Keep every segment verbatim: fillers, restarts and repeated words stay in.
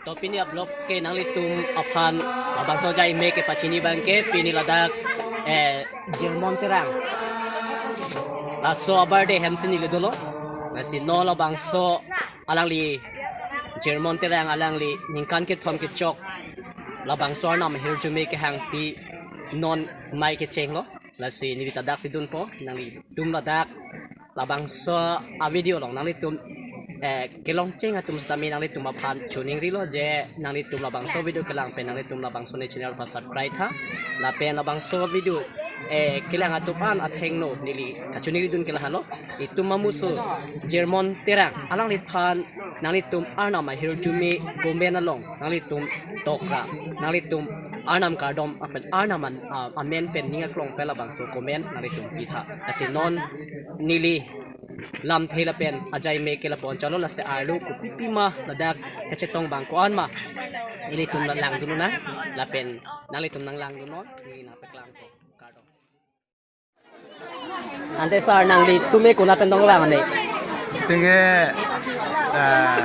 To pini a-vlog ke nanglitum aphan labangso ajai me kepachini abang ke pini ladak, eh, Jirmon Terang. Laso a-birthday hem si neli dolo. Lasi non labangso alangli Jirmon Terang alangli ningkan kethom kechok labangso Arnam ahirjume kehangpi non mai kechenglo. Lasi neli ta daksi dunpo, nanglitum ladak labangso a-video along nanglitum, eh, kelongcheng atum setame nanglitum aphan choningrilo je nanglitum labangso video kelang pen nanglitum labangso ne channel aphan subscribe tha. Lapen labangso video, eh, kelang atum an athengno neli kachoningri dun ke lahenlo. Itum amuso Jirmon Terang alangliphan nanglitum Arnam ahirjume comment along nanglitum tokra, nanglitum Arnam kardom lapen Arnam an, ah, amen pen ning aklong pen labangso comment nanglitum pitha. Lasi non neli lamthe lapen ajai me ke lapu-an chalo, lasi arlo kopipi ma ladak kachetong abang ko-an ma ilitum lang dun nang, lapen nanglitum nang lang dun non, neli nangpaklangpo. Kardom. Ante sir, nanglitum ke konat pen dong abang ante? Itum ke, eh,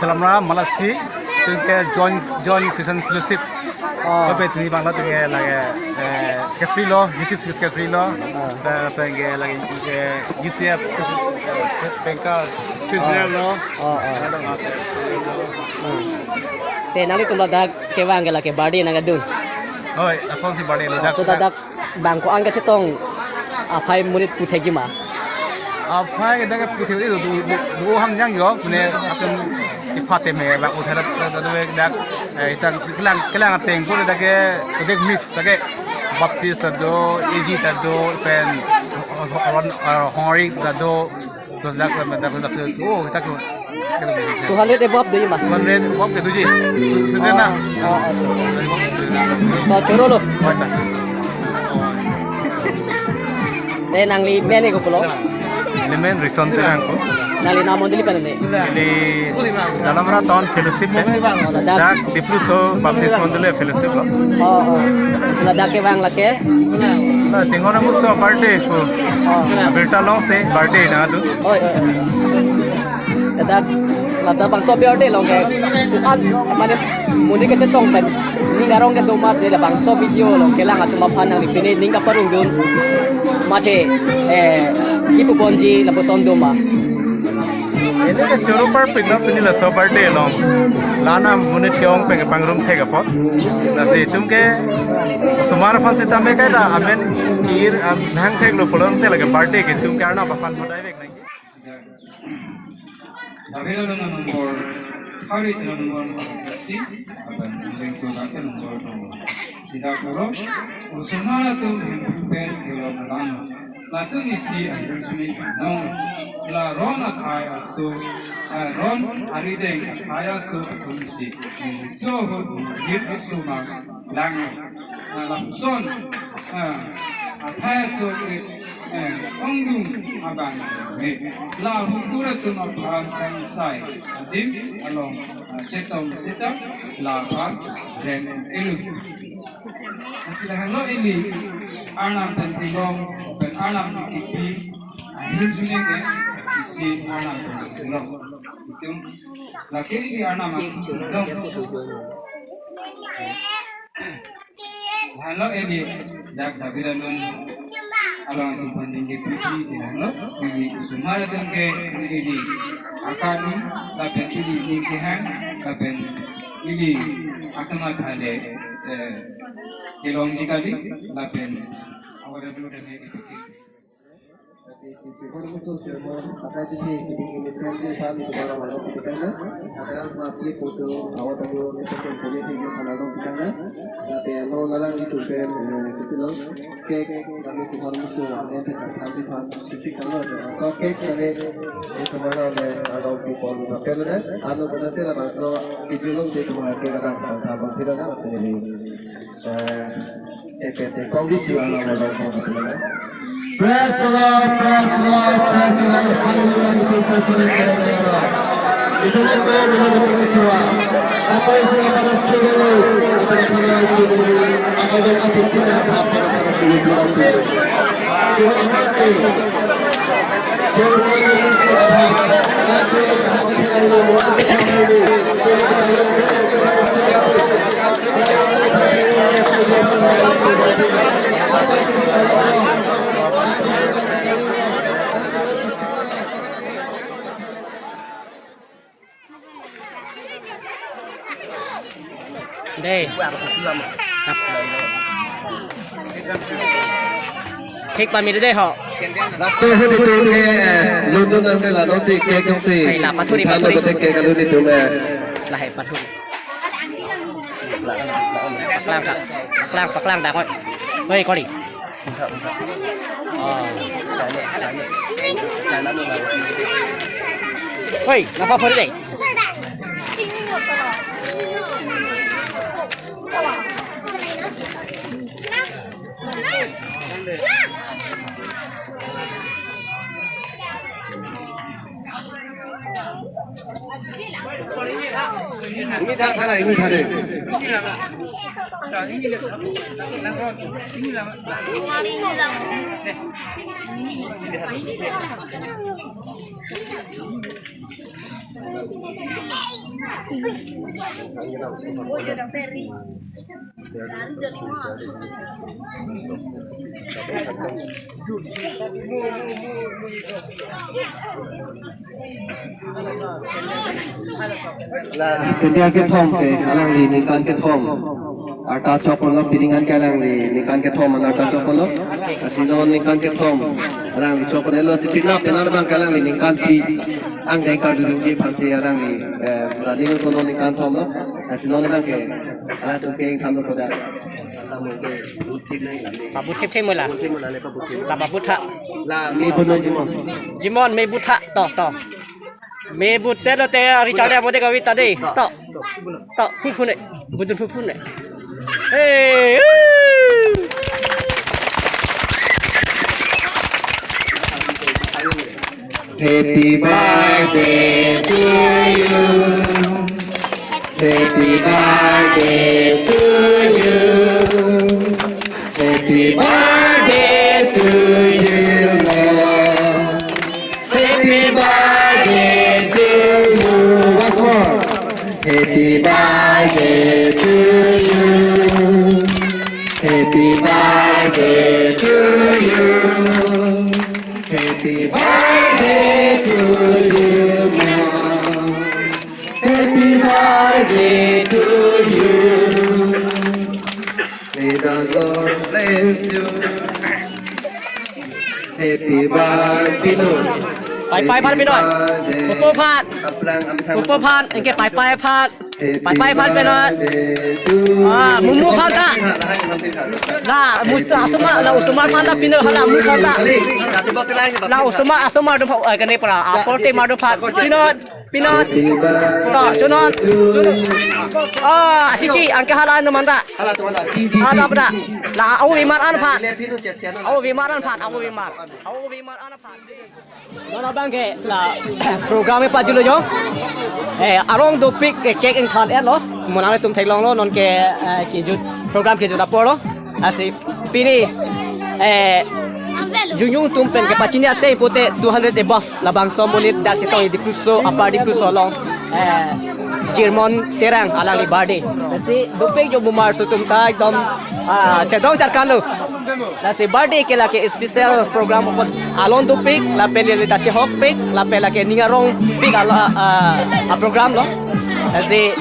Dalamra Malasi, itum ke Joint, Joint Christian Fellowship. Oh. Kopi tuni abang lo itum ke lake, eh, secretary lo, Bishop secretary lo. Ah. Lapen ke lake, eh, U C F, eh, banker, treasurer lo. Oh, oh. Hmm. Te nanglitum ladak kevang ke lake birthday nangkedun? Hoi, lason si birthday lo. Oh, dak, to dak, dak bang ko-an kachetong aphai monit puthekji ma? Aphai ke dak ke puthek do, do, do, do ham jang jo, mane akan ipha teme bang uthai dak, dak, dak, eh, itum kelang, kelang ateng pura dak ke, dak mix dak ke Baptist ta do, A G ta do, pen, Hon-, Hon-, Hon-, Hongri ta do, Ladak, ladak, ladak, ladak. Oh, kita ke. Two hundred above do ma? Two hundred above ke do ji. Sudah na. Oh, oh. To choro lo. Mata. Eh, nangli men ko pulo? Neli men Rison Terang ko. Nangli nang mondoli pen ne? Di Dalamra Town Fellowship, eh. Oh, ladak. Dak Dipluso Baptist Mondoli Fellowship lo. Oh, oh. Ladak kevang lake? Na, chinghon amuso birthday ko. Oh. Abirta longsi birthday nangdun. Oi, oi, oi. Ladak, ladak bangso birthday along ke. An, mane, monit kachetong pen ning arong kedo ma, de labangso video along kelang atum aphan nangli pine ning kaparong dun. Mate, eh, kipu ponji lapuson do ma? Neli ke choro parpik lo pini laso birthday along. La-an amonit ke-ong pen kepangrum thek apot. Lasi itum ke osomar aphan sitame kaita amen kir, ah, nangthek lo pulote lake birthday ke itum ke Arnam aphan hodai vek nangji. David alun number, Hari sila number, si, apa, number so, number, number. Sida koro, osomar atum hemphu pen kelo kalang. Latum isi atum sumi kanong. La ron athai aso, eh, ron arideng athai aso atum isi. So ho, jit aso ma lang. Ah, lapuson, ah, athai aso ke, eh, ongdung abang me. La hukur atum aphan kangsai adim along, ah, chetong sita laphan reng ilu. Lasi lahelo ili Arnam pen kelong pen Arnam kipi ahirjume ke isi Arnam pen kelong. Itum lake ili Arnam pen kelong. Lahelo ili dak David alun along atum pen kipi lahelo ili osomar atum ke ili akadun lapen ili ning kehang lapen ili atum athale, eh, kelongji kali lapen awada dulu dan ini. Cake kami semua musuh, yang kita kami pan, fisik kalau ada. So, cake kami, ini semua ada, ada di pon hotel ada. Anu benar tu lah, masuk di julung di tempat kita kan, tak masih ada masih ini. Eh, cake, cake, kau di sini ada, ada di pon hotel ada. Praise the Lord, praise the Lord, praise the Lord, hallelujah, kita praise the Lord, praise the Lord. Itu yang saya boleh berdoa. Apa yang saya pada curi, apa yang saya curi, apa yang saya curi, apa yang saya curi. Dei. Thik pame dei ho. Laso ahut itum ke, eh, lutun nang ke la non si cake jongsi. Ai, la pathuri, than pathuri. Lo bote cake alut itum, eh. Lahai pathuri. Paklang ka. Paklang, paklang dak oi. Oi, kori. Oh. Oi, napa pathuri dei? Imi tha, tha la, imi tha dei. La, pini kethom ke, alangli ningkan kethom arta chokponlo, pini an ke alangli ningkan kethom an arta chokponlo. Lasi non ningkan kethom alangli chokponlo, si penap penang abang ke alangli ningkan phli angdeng kardurungji aphansi alangli, eh, rading kono ningkan thomlo. Lasi non abang ke, alangtum ke ingthamlo kodak. Pabu thip thip mo la. Pabu thip thip mo la, le pabu thip. La pabu tha. La me bu non Jimon. Jimon me bu tha, to, to. Me bu te lo te, Richard ya mo de kawita dei. To. To, phun phun dei. Budun phun phun dei. Hey. Happy birthday to you. Happy birthday to you. Happy birthday to you, Lord. Happy birthday to you. Once more. Happy birthday to you. Happy birthday to you. Happy birthday to you, Lord. Happy birthday to you. May the Lord bless you. Happy birthday, Pino. Pai, pai, pai, Pino. Happy birthday. Pupu aphan. Aphrang amthang. Pupu aphan, anke pai, pai aphan. Pai, pai aphan pen, ah. Ah, mumu aphan ta. La, mu-, asomar, la osomar aphan ta, Pino hala, mu aphan ta. La osomar, asomar do, eh, kene para, apor te mar do aphan. Pino, Pino. To, chunon, chunon. Ah, asichi, anke hala no manta. Hala to manta. Hala pada. La, au vimar an aphan. Au vimar an aphan, au vimar. Au vimar an aphan. Non abang ke la program e pajutlo jo. Eh, arong dopik ke cake ingthan-etlo. Mo nanglitum theklonglo non ke, eh, kejut program kejut apor lo. Lasi pini, eh, jungjung atum pen kepachini ateng pute two hundred above labangso amonit dak chetong Dipluso, Upper Dipluso along, eh, Jirmon Terang alangli birthday. Lasi dopik jo bumar atum ta ekdom, ah, chedong charkan lo. Lasi birthday ke lake special program apot alon dopik, lapen neli ta chehokpik, lapen lake ning arongpik ala, ah, a program lo. Lasi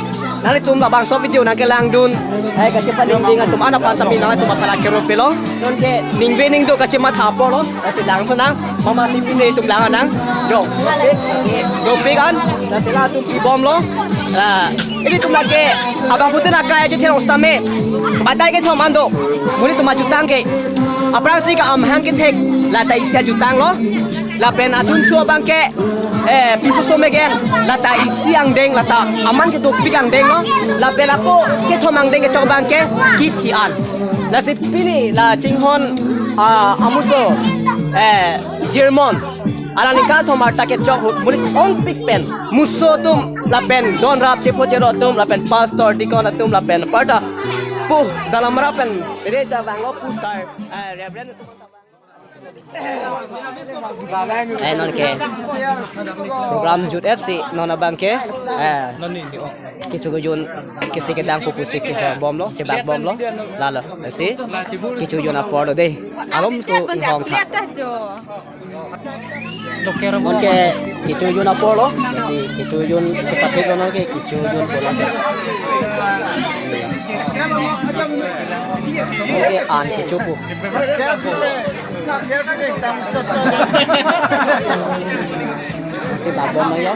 nanglitum labangso video nangkelangdun, eh, kachepadingding atum an aphan tame nanglitum aphan akero pelo. Non ke ningve ning do kachematha apor lo. Lasi lang pho nang, mama si pine itum lang nang. Jo. Dopik an, lasi latum pibomlo. La, ilitum lake abang pute nangkai aja therong sitame. Batai kethom an do. Monit atum ajutang ke. Aphrangsi ke amahang kethek, la ta isi ajutang lo. Lapen adun chu abang ke, eh, piso so megen, la ta isi angdeng, la ta aman ke dopik angdeng lo. Lapen ako kethom angdeng kechok abang ke kithi an. Lasi pini la chinghon, ah, amuso, eh, Jirmon. Alang ningkan thom arta kechok ahut monit ongpik pen muso atum lapen don rap chepo chero atum lapen pastor, deacon atum lapen parta pu dalam rap pen reta vanglo pu sir, eh, Reverend atum. Eh, non ke program jut-et si non abang ke, eh, kecho kejun kesi kedang pusi kehor bomlo, chebak bomlo. Lalo si kecho kejun apor lo dei. Alomso inghong tha. Non ke kecho kejun apor lo. Si kecho kejun kepathek lo, non ke kecho kejun pulo. Non ke an kecho pu. Si bak bomlo yo.